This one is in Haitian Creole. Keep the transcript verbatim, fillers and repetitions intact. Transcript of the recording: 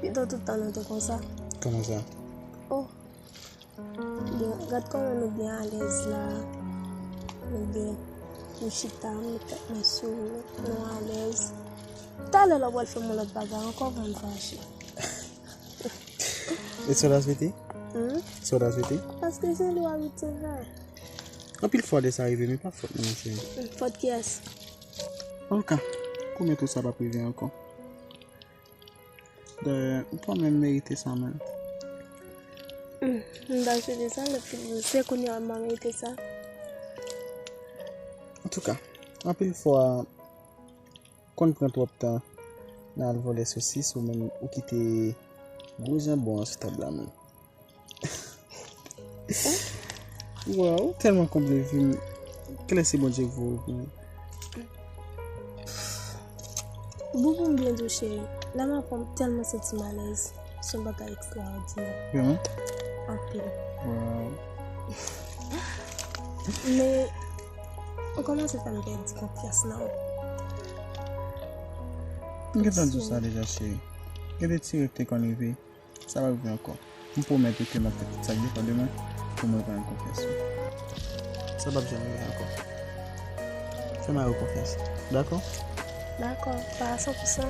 Pito tout tan nou te konsa. Kòman sa? Oh. Bon, gad kòman nou byen alèz la. Nou byen, nou chita, m met tèt mwen sou nou, nou alèz. Talè la w pral fè m yon lòt bagay ankò pou m fache. E sa w ta swete? Hmm? Sa w ta swete? Paske se li w abitye fè. Anpil fwa de sa rive, men pa fòt mwen, cheri. Hmm, fòt kiyès? Antouka, pwomèt ou sa p ap rive ankò. Dayè, ou pa menm merite sa menm. Hmm, m ta swete sa, lè se kounye a m pa merite sa. Antouka, anpil fwa, konn pran twòp tan nan al vòlè sosis, ou menm ou kite gwo janbon an sou tab la menm. Waw, ou tèlman konble vi m. Kilès se Bondye k voye w pou mwen? Bon, pou m byen di w, cheri, la m aprann tèlman santi m alèz. Se yon bagay ekstraòdinè. Vrèman? Anpil. Waw. Men, ou kòmanse fè m pèdi konfyans nan ou. M gentan di w sa deja, cheri. Gen de ti rèv te konn rive. Sa p ap rive ankò. M pwomèt ou ke m ap fè tout sa k depann de mwen pou m reprann konfyans ou. Sa p ap janm rive ankò. Fè m a ou konfyans. Dakò? Dakò, pa a san pou san.